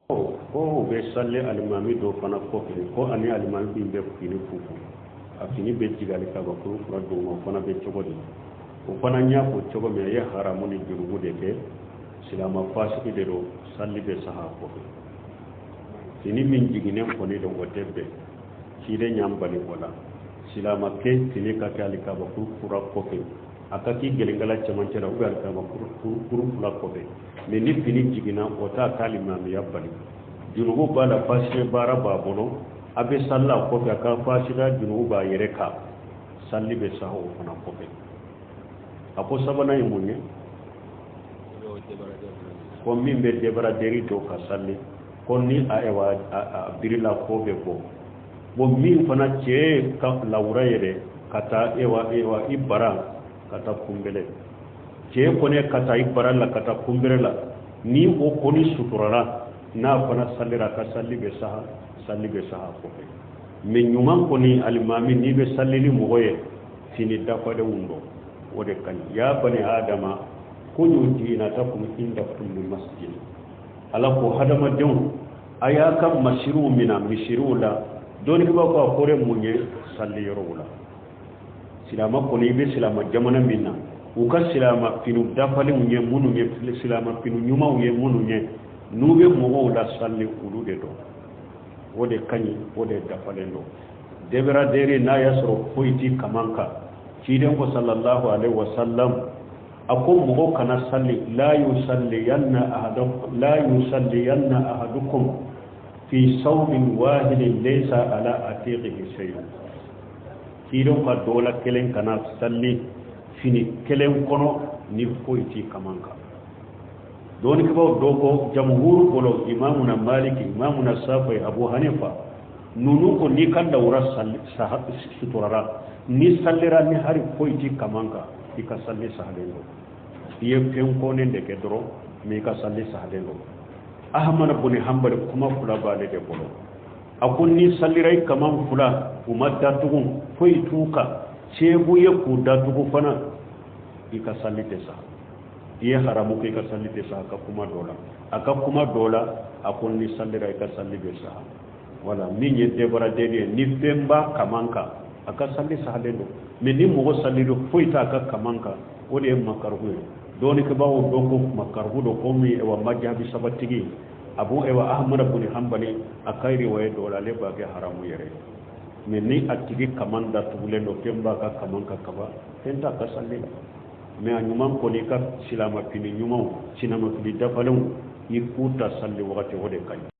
Ko u bɛ sali alimami dɔ fana kɔfɛ, ko ani alimami min bɛ fini fufu, a fini bɛ jigin alikabakuru fila duguma, o fana bɛ cogo di? O fana n y'a fɔ cogo min, a ye haramu ni jurumu de kɛ, silama fasigi de don, sali bɛ saha a kɔfɛ. Fini min jiginnen kɔni don, o tɛ bɛn, ciden y'an bali o la. Silama kɛ fini ka kɛ alikabakuru fila kɔfɛ, a ka k'i gɛlɛnkala cɛmancɛ la ou bien alikabakuru fila kɔfɛ. Mais ni fini jiginna, o t'a ka alimamiya bali. Junubu b'a la, fasiya baara b'a bolo, a bɛ sali a kɔfɛ, a ka fasiya junubu b'a yɛrɛ kan, sali bɛ saha o fana kɔfɛ. A ko sabanan ye mun ye? Ko min bɛ debaraderi don ka sali, ko ni a birila ko bɛ bɔ. Bon, min fana cɛ ka lawura yɛrɛ ka taa i bara ka taa kunbɛlɛ, cɛ kɔni ka taa i bara la ka taa kunbɛlɛ la, ni o kɔni suturara, n'a fana salira, a ka sali bɛ saha, sali bɛ saha kɔfɛ. Mais ɲuman kɔni, alimami, n'i bɛ sali ni mɔgɔ ye, fini dafalenw don, o de ka ɲi. Ya bani adama khudu zinatakum inda kulli masjid. Ala ko hadamadenw, a y'a ka masiriw mina misiriw la. Dɔnnikɛbaaw ko a kɔrɔ mun ye? Sali yɔrɔw la. Silama kɔni, i bɛ silama jamana min na, u ka silama fini dafalenw ye minnu ye, silama fini ɲumanw ye minnu ye, n'u bɛ mɔgɔw la sali, olu de don, o de ka ɲi, o de dafalen don. Debaraderi, n'a y'a sɔrɔ foyi t'i kaman kan, ciden ko sallallahu alaihi wasallam, a ko mɔgɔ kana sali, la yusalliyanna ahadukum, la yusalliyanna ahadukum fi sawbin wahidin laysa ala atiqihi shay'un. Ciden ka dɔ la kelen kana sali fini kelen kɔnɔ ni foyi t'i kaman kan. Dɔnnikɛbaaw dɔ ko, jamhuru bolo, imamuna Maliki, imamuna Safi, Abu Hanifa nunu ko n'i ka lawura suturara, ni salira ni hari foyi t'i kaman kan, i ka sali sahalen don. I ye fɛn kɔnnen de kɛ dɔrɔn, mais i ka sali sahalen don. Ahmad bun Hanbali, kuma fila b'ale de bolo. A ko ni salira i kaman fila u ma datugu, foyi t'u kan, cebu ye k'u datugu fana, i ka sali tɛ sa, i ye haramu kɛ, i ka sali tɛ sa. A ka kuma dɔ la, a ka kuma dɔ la, a ko ni salira, i ka sali bɛ sa. Wala min ye debaraderi ye, ni fɛn b'a kaman kan, a ka sali sahalen don. Mais ni mɔgɔ salira foyi t'a ka kaman kan, o de ye makaruhu ye. Dɔnnikɛbaaw dɔ ko makaruhu don, komi majabi sabatigi Abu Ahmad bun Hanbali, a ka riwaya dɔ la, ale b'a kɛ haramu yɛrɛ ye. Mais ni a tigi kaman datugulen don, fɛn b'a ka kaman kan kaban, fɛn t'a ka sali la. Mais a ɲuman kɔni, i ka silama fini ɲumanw, silama fini dafalenw, i k'u ta sali wagati, o de ka ɲi.